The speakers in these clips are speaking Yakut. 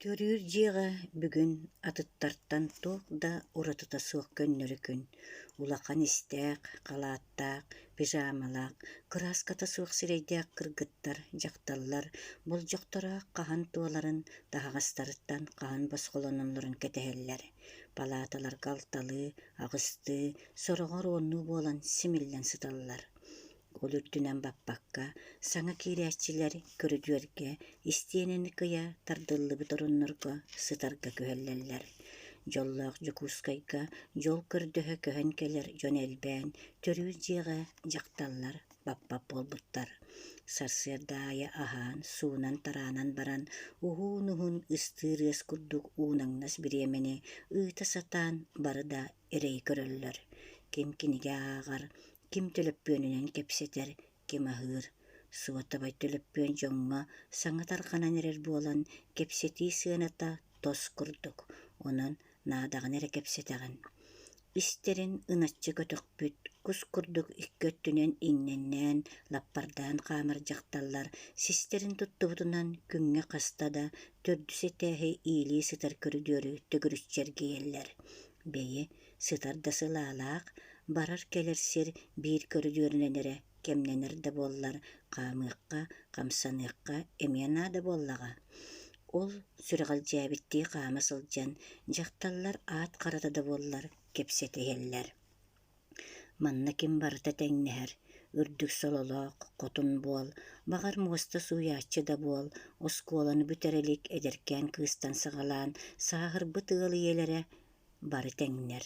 Төрүүр дьиэҕэ бүгүн атыттартан туох да уратыта суох көннөрү күн, улахан истээх, халааттаах, пижамалаах, кырааската суох сирэйдээх кыргыттар, дьахталлар болдьохторо хаһан туоларын, таһаҕастарыттан хаһан босхолоноллорун кэтэһэллэр. Палааталарга алталыы, аҕыстыы, сороҕор уоннуу буолан симиллэн сыталлар. Ол үрдүнэн баппакка, саҥа киирээччилэр көрүдүөргэ истиэнэни кыйа тардыллыбыт ороннорго сытарга күһэллэллэр. Дьоллоох Дьокуускайга дьол көрдөһө көһөн кэлэр дьон элбээн, төрүүр дьиэҕэ дьахталлар баппат буолбуттар. Сарсыарда аайы аһаан, суунан-тараанан баран, уһуун-уһун ыстыыр ыас курдук уунаҥнас бириэмэни ыыта сатаан бары да эрэйи көрөллөр. Ким кинигэ ааҕар, ким төлөппүөнүнэн кэпсэтэр, ким аһыыр. Суотабай төлөппүөн дьоҥҥо саҥа тарҕанан эрэр буолан, кэпсэтии сыаната тос курдук, онон наадаҕына эрэ кэпсэтэҕин. Истэрин ыначчы көтөхпүт, кус курдук икки өттүнэн иҥнэннээн, лаппардаан хаамар дьахталлар систэрин туттубутунан күҥҥэ хаста да төрдүс этээһи иилии сытар көрүдүөрү төгүрүччү эргийэллэр. Бэйи, сытар да сылаалаах, барар-кэлэр сир биир көрүдүөрүнэн эрэ кэмнэнэр да буоллар, хаамыахха, хамсаныахха эмиэ наада буоллаҕа. Ол сүрэҕэлдьээбиттии хаама сылдьан, дьахталлар аат харата да буоллар кэпсэтэ иһэллэр. Манна ким барыта тэҥнэһэр, үрдүк сололоох, хотун буол, баҕар муоста сууйааччы да буол, оскуоланы бүтэрэ илик эдэркээн кыыстан саҕалаан сааһырбыт ыал ийэлэрэ бары тэҥнэр.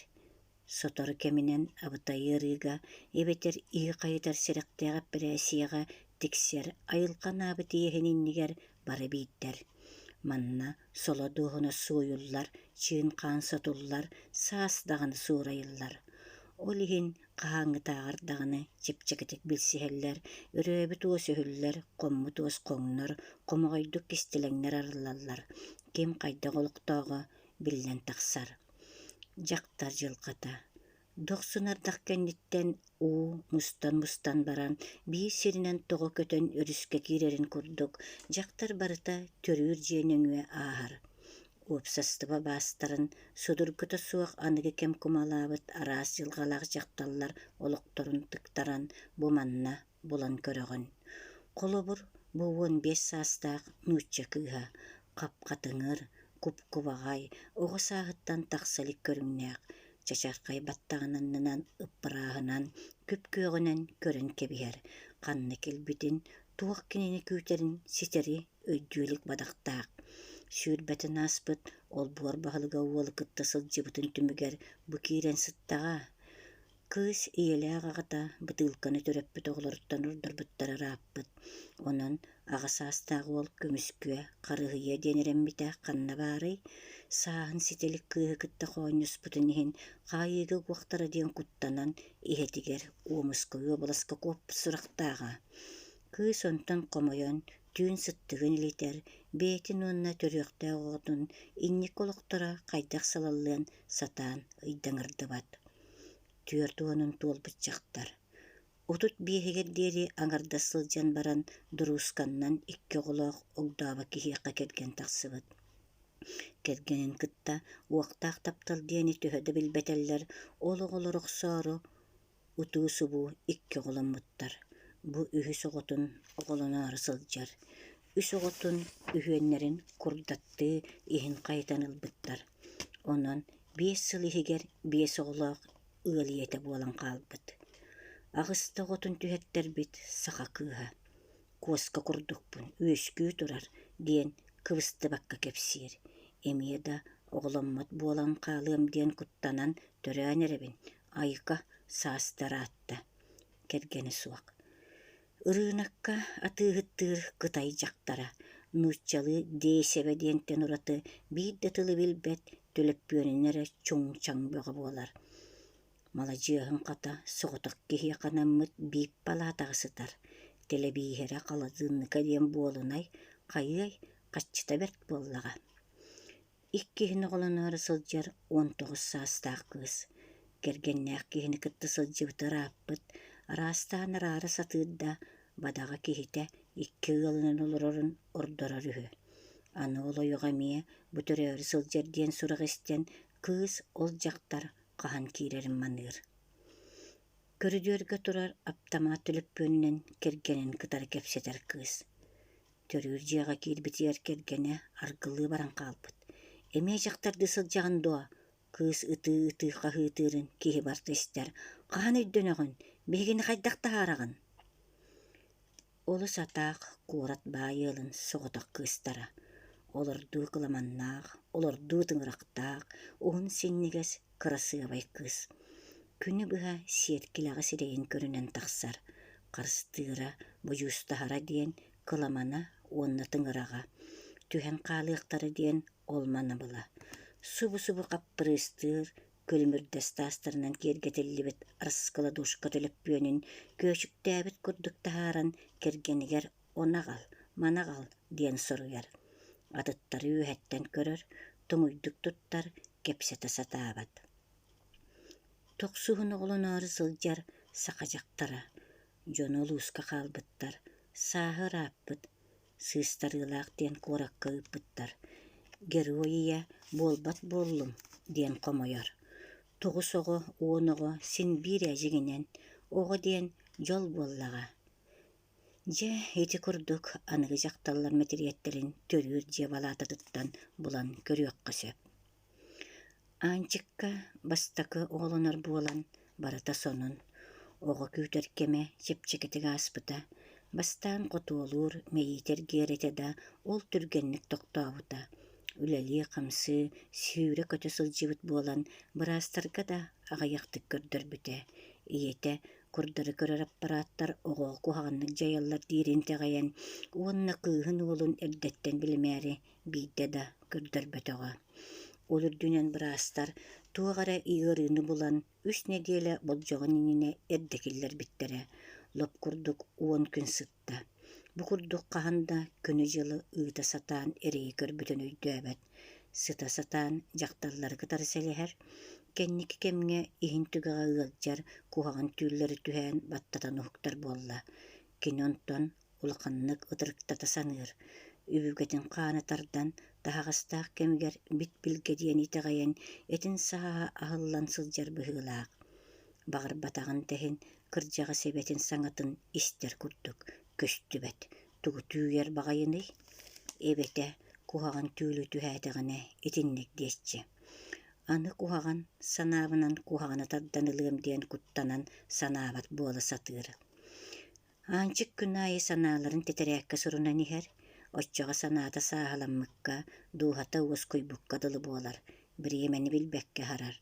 Сотору кэминэн абытай ыарыыга эбэтэр иһи хайытар сэрэхтээх эппэрээссийэҕэ тиксэр айылҕа анаабыт иэһин иннигэр бары биирдэр. Манна соло дуоһуна суойуллар, чыын-хаан сотуллар, саас даҕаны суурайыллар. Ол иһин хаһааҥҥытааҕар даҕаны чэпчэкитик билсиһэллэр, өрөөбүт уос өһүллэр, хоммут уос хоҥнор, хомоҕойдук кистэлэҥнэр арыллаллар, ким хайдах олохтооҕо биллэн тахсар. Дьахтар дьылҕата Дохсун ардах кэнниттэн уу мустан-мустан баран биир сиринэн тоҕо көтөн өрүскэ киирэрин курдук, дьахтар барыта төрүүр дьиэ нөҥүө ааһар. Уопсастыба баастарын судургута суох аныгы кэм кумалаабыт араас дьылҕалаах дьахталлар олохторун тыктаран бу манна булан көрөҕүн. Холобур, бу 15 саастаах нуучча кыыһа хап-хатыҥыр, куп-кубаҕай, оҕо сааһыттан тахса илик көрүҥнээх, чачархай баттаҕын аннынан ыппырааһынан, күп-күөҕүнэн көрөн кэбиһэр, ханна кэлбитин, туох кинини күүтэрин ситэри өйдүү илик бадахтаах. Сүүрбэтин ааспыт олбуор баһылыга уолу кытта сылдьыбытын түмүгэр бу киирэн сыттаҕа. Кыыс ийэлээх аҕата бытыылканы төрөппүт оҕолоруттан ордорбуттара ырааппыт, онон аҕа саастаах уол көмүскүө, харыһыйыа диэн эрэммитэ ханна баарый, сааһын ситэ илик кыыһы кытта хоонньоспутун иһин хаайыыга угуохтара диэн куттанан иһэтигэр Омскай уобаласка куоппут сурахтааҕа. Кыыс онтон хомойон, түүн сыттыгын илитэр, бэйэтин уонна төрүөхтээх оҕотун инники олохторо хайдах салаллыан сатаан ыйдаҥырдыбат. 40-ун туолбут дьахтар. 35-игэр диэри аҥардас сылдьан баран дуруусканнан икки оҕолоох огдообо киһиэхэ кэргэн тахсыбыт. Кэргэнин кытта уохтаах таптал диэни төһө да билбэтэллэр, ол оҕолор охсоору утуу-субуу икки оҕоломмуттар. Бу үһүс оҕотун оҕолоноору сылдьар. Үс оҕотун үһүөннэрин курдаттыы иһин хайытан ылбыттар. Онон 5 сыл иһигэр биэс оҕолоох ыал ийэтэ буолан хаалбыт. Аҕыста оҕотун түһэртэрбит саха кыыһа. Куоска курдукпун, үөскүү турар диэн кыбыстыбакка кэпсиир. Эмиэ да оҕоломмот буолан хаалыам диэн куттанан төрөөн эрэбин, айка саастараатта. Кэргэнэ суох. Ырыынакка атыыһыттыыр кытай дьахтара, нууччалыы «десево» диэнтэн ураты биир да тылы билбэт, төлөппүөнүнэн эрэ чуҥ-чаҥ бөҕө буолар. Маладьыаһын хата соҕотох киһиэхэ анаммыт биир палаатаҕа сытар, тэлэбииһэрэ халадыынныка диэн буолунай, хайыай, хаччыта бэрт буоллаҕа. Иккиһин оҕолоноору сылдьар 19 саастаах кыыс, кэргэннээх киһини кытта сылдьыбыта ырааппыт, араастаан араара сатыыр да, бадаҕа киһитэ икки ыалынан олорорун ордорор үһү. Аны ол ойоҕо эмиэ бу төрөөрү сылдьар диэн сурах истэн, кыыс ол дьахтар хаһан киирэрин маныыр. Көрүдүөргэ турар аптамаат төлөпүөнүнэн кэргэнин кытары кэпсэтэр кыыс. Төрүүр дьиэҕэ киирбитигэр кэргэнэ аргылыы баран хаалбыт. «Эмиэ дьахтардыы сылдьаҕын дуо?» Кыыс ытыы-ытыы хаһыытыырын киһи барыта истэр: «Хаһан өйдөнөҕүн? Биһигини хайдах таһаараҕын?» Олус атаах куорат баай ыалын соҕотох кыыстара, олордуу кыламаннаах, олордуу тыҥырахтаах, уһун синньигэс, кырасыабай кыыс. Күнү быһа сиэркилэҕэ сирэйин көрүнэн тахсар, харыстыыра, бодьуустаһара диэн кыламана уонна тыҥыраҕа, түһэн хаалыахтара диэн ол манабыла. Субу-субу хаппырыыстыыр, күлүмүрдэс таастарынан киэргэтиллибит раскладушка төлөппүөнүн көөчүктээбит курдук таһааран кэргэнигэр ону аҕал, маны аҕал диэн соруйар. Атыттары үөһэттэн көрөр, туҥуйдук туттар, кэпсэтэ сатаабат. Тохсуһун оҕолоноору сылдьар саха дьахтара. Дьоно улууска хаалбыттар, сааһа ырааппыт, сыыстарыылаах диэн куоракка ыыппыттар. Герой ийэ буолбат буоллум диэн хомойор. Тоҕус оҕо, 10 оҕо син биир ээ дьиҥинэн, оҕо диэн дьол буоллаҕа. Дьэ, ити курдук аныгы дьахталлар мэтириэттэрин төрүүр дьиэ балаататыттан булан көрүөххэ сөп. Аанчыкка бастакы оҕолонор буолан, барыта сонун, оҕо күүтэр кэмэ чэпчэкитик ааспыта, бастаан хотуолуур, мэйиитэ эргийэр этэ да, ол түргэнник тохтообута. Үлэлии-хамсыы, сүүрэ-көтө сылдьыбыт буолан, быраастарга да аҕыйахтык көрдөрбүтэ. Ийэтэ курдары көрөр аппарааттар оҕоҕо куһаҕаннык дьайаллар диирин итэҕэйэн уонна кыыһын-уолун эрдэттэн билимээри биирдэ да көрдөрбөтөҕө. Ол үрдүнэн быраастар туох эрэ ыарыыны булан үс нэдиэлэ болдьоҕун иннинэ эрдэ киллэрбиттэрэ. Лоп курдук 10 күн сытта. Бу курдук хаһан да күнү-дьылы ыыта сатаан эрэйи көрбүтүн өйдөөбөт. Сыта сатаан дьахталлары кытары сэлэһэр, кэнники кэмҥэ иһин түгэҕэ ыалдьар куһаҕан түүллэри түһээн баттатан уһуктар буолла. Кини онтон улаханнык ытырыктата саныыр, өбүгэтин хаана тардан, таһаҕастаах кэмигэр бит-билгэ диэн итэҕэйэн, этин сааһа аһыллан сылдьар быһыылаах. Баҕарбатаҕын да иһин кырдьаҕас эбэтин саҥатын истэр курдук көстүбэт, тугу түүйэр баҕайыный? Эбэтэ куһаҕан түүлү түһээтэҕинэ итинник диэччи. Аны куһаҕан санаабынан куһаҕаны тардан ылыам диэн куттанан санаабат буола сатыыр. Аанчык күн аайы санааларын тэтэрээккэ сурунан иһэр, оччоҕо санаата сааһыламмыкка, дууһата уоскуйбукка дылы буолар, бириэмэни билбэккэ аһарар.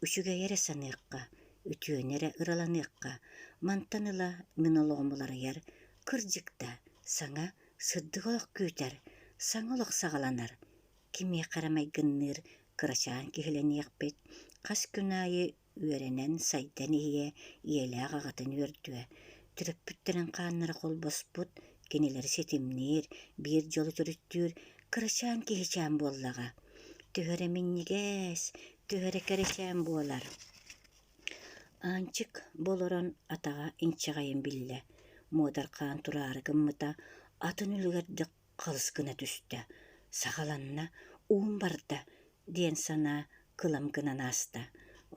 Үчүгэйи эрэ саныахха, үтүөнү эрэ ыраланыахха, мантан ыла мин олоҕум уларыйар, кырдьык да, саҥа, сырдык олох күүтэр, саҥа олох саҕаланар. Кимиэхэ эрэ майгынныыр кырачаан киһилэниэхпит, хас күн аайы үөрэнэн, сайдан иһиэ, ийэлээх аҕатын үөрдүө. Төрөппүттэрин хааннара холбоспут, кинилэри ситимниир, биир дьолу төрүттүүр кырачаан киһичээн буоллаҕа. Төһө эрэ минньигэс, төһө эрэ кэрэчээн буолар. Аанчык бу олорон атаҕа инчэҕэйин биллэ, муодарҕаан тураары гыммыта, атын үлүгэрдик халыс гына түстэ, саҕаланна, уум барда диэн санаа кылам гынан ааста.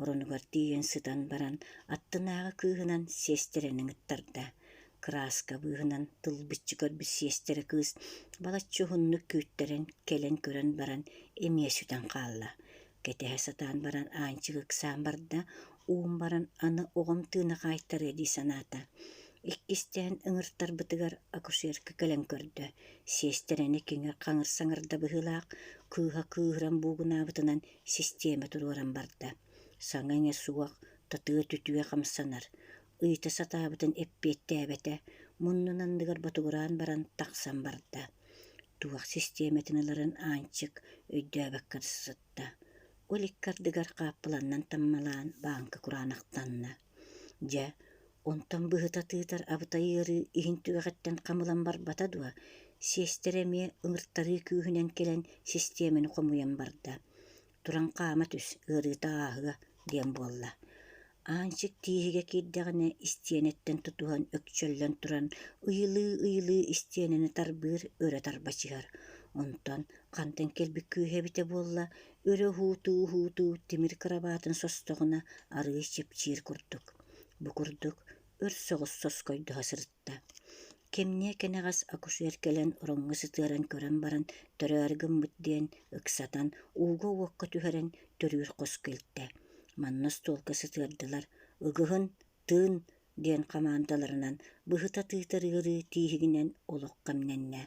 Оронугар тиийэн сытан баран аттынааҕы кыыһынан сиэстэрэнэн ыттарда. Кырааска быыһынан тылбыччы көрбүт сиэстэрэ кыыс балачча уһуннук күүттэрэн кэлэн көрөн баран эмиэ сүтэн хаалла. Кэтэһэ сатаан баран Аанчык ыксаан барда, уум баран аны оҕом тыына хаайтарыа дии санаата. Иккистээн ыҥыртарбытыгар акушерка кэлэн көрдө, сиэстэрэни киҥир-хаҥыр саҥарда быһыылаах, кыыһа кыыһыран буугунаабытынан систиэмэ туруоран барда. Саҥа-иҥэ суох, татыа-түтүө хамсанар. Ыйыта сатаабытын эппиэттээбэтэ, муннун анныгар ботугураан баран тахсан барда. Туох систиэмэтин ыларын Аанчык өйдөөбөккө сытта. Ол икки ардыгар хааппыланнан таммалаан бааҥка кураанахтанна. Дьэ, онтон быһыта тыытар абытай ыарыы иһин түгэҕиттэн хам ылан барбата дуо, сиэстэрэ эмиэ ыҥыртарыы күүһүнэн кэлэн систиэмэни хомуйан барда. Туран хаама түс, ыарыыта ааһыа диэн буолла. Аанчык тииһигэ киирдэҕинэ истиэнэттэн тутуһан өкчөллөн туран ыйылыы-ыйылыы истиэнэни тарбыыр, өрө тарбачыһар. Онтон хантан кэлбит күүһэ эбитэ буолла, өрө уһуутуу-уһуутуу тимир кырабаатын состоҕуна арыый чэпчиир курдук. Бу курдук өр соҕус соскойдоһо сырытта. Кэмниэ кэнэҕэс акушер кэлэн ороҥҥо сытыаран көрөн баран төрөөрү гыммыт диэн ыксатан ууга-уокка түһэрэн төрүүр хоско илтэ. Манна остуолга сытыардылар, ыгыһын, тыын диэн хамаандаларынан быһыта тыытар ыарыы тииһигинэн олох кэмнэннэ.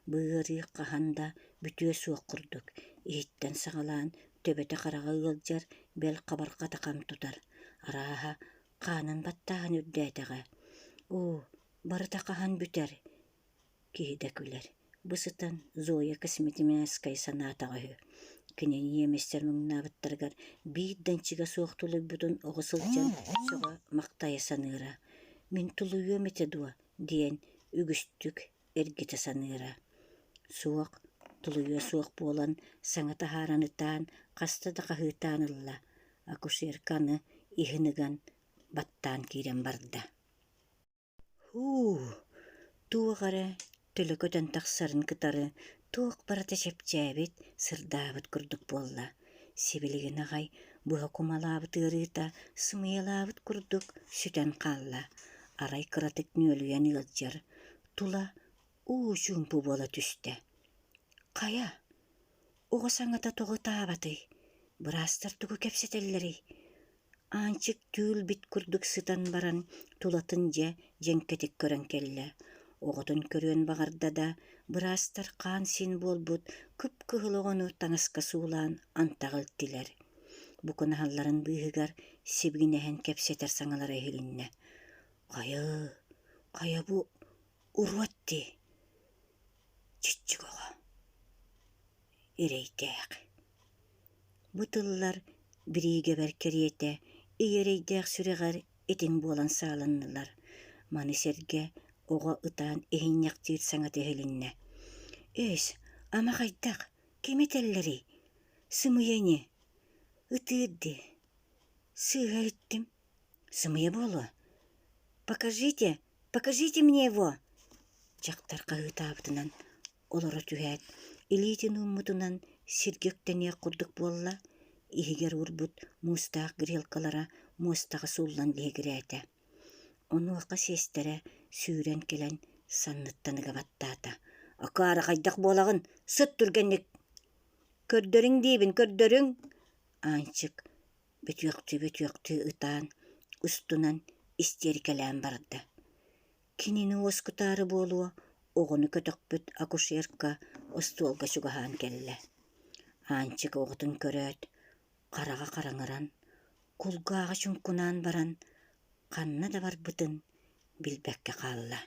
Бу ыарыы хаһан да бүтүө суох курдук, иһиттэн саҕалаан төбөтө хараҕа ыалдьар, бэл хабарҕата хам тутар. Арааһа, хаанын баттааһын үрдээтэҕэ. Оо, барыта хаһан бүтэр? Киһи да күлэр. Бу сытан Зоя Косметемянская санаатаҕа үһү. Кини ньиэмэстэр муҥнаабыттарыгар биир да ынчыга суох тулуйбутун оҕо сылдьан сөҕө-махтайа саныыра. «Мин тулуйуом этэ дуо?» диэн үгүстүк эргитэ саныыра. Суох, тулуйуо суох буолан, саҥа таһааран ытаан, хаста да хаһыытаан ылла. Акушерка аны иһин ыган, баттаан киирэн барда. Һуу, туох эрэ төлө көтөн тахсарын кытары туох барыта чэпчээбит, сырдаабыт курдук буолла. Сибилигин аҕай быһа кумалаабыт ыарыыта сымыйалаабыт курдук сүтэн хаалла. Арай кыратык нүөлүйэн ыалдьар, тула уу чуумпу буола түстэ. Хайа, оҕо саҥата тоҕо ытаабатый? Быраастар тугу кэпсэтэллэрий? Аанчык түүл-бит курдук сытан баран тулатын дьэ дьэҥкэтик көрөн кэллэ. Оҕотун көрүөн баҕарда да, быраастар хаан-сиин буолбут кып-кыһыл оҕону таҥаска суулаан антах илтилэр. Бу кунаһалларын быыһыгар сибигинэһэн кэпсэтэр саҥалара иһилиннэ: «Хайа, хайа бу уруот дии, чиччик оҕо, эрэйдээх» Бу тыллар бириигэбэр кэриэтэ ый эрэйдээх сүрэҕэр этиҥ буолан саалыннылар. Маны сэргэ оҕо ытаан иһинньэхтиир саҥата иһилиннэ: «Эс, ама хайдах, ким этэллэрий? Сымыйа ини, ытыыр дии, сыыһа иһиттим, сымыйа буолуо. Покажите, покажите мне его!» Дьахтар хаһыытаабытынан Олоро түһээт, илиитин ууммутунан сиргэ үктэниэх курдук буолла, иһигэр уурбут муустаах грелкалара муостаҕа сууллан лиһигирээтэ. Онуоха сиэстэрэ сүүрэн кэлэн санныттан ыга баттаата: «Акаары хайдах буолаҕын? Сыт түргэнник! Көрдөрүҥ диибин, көрдөрүҥ!» Аанчык бөтүөхтүү-бөтүөхтүү ытаан, устунан истиэрикэлээн барда. Кинини уоскутаары буолуо, оҕону көтөхпүт акушерка остуолга чугаһаан кэллэ. Аанчык оҕотун көрөөт, хараҕа хараҥаран, кулгааҕа чуҥкунаан баран, ханна да барбытын билбэккэ хаалла.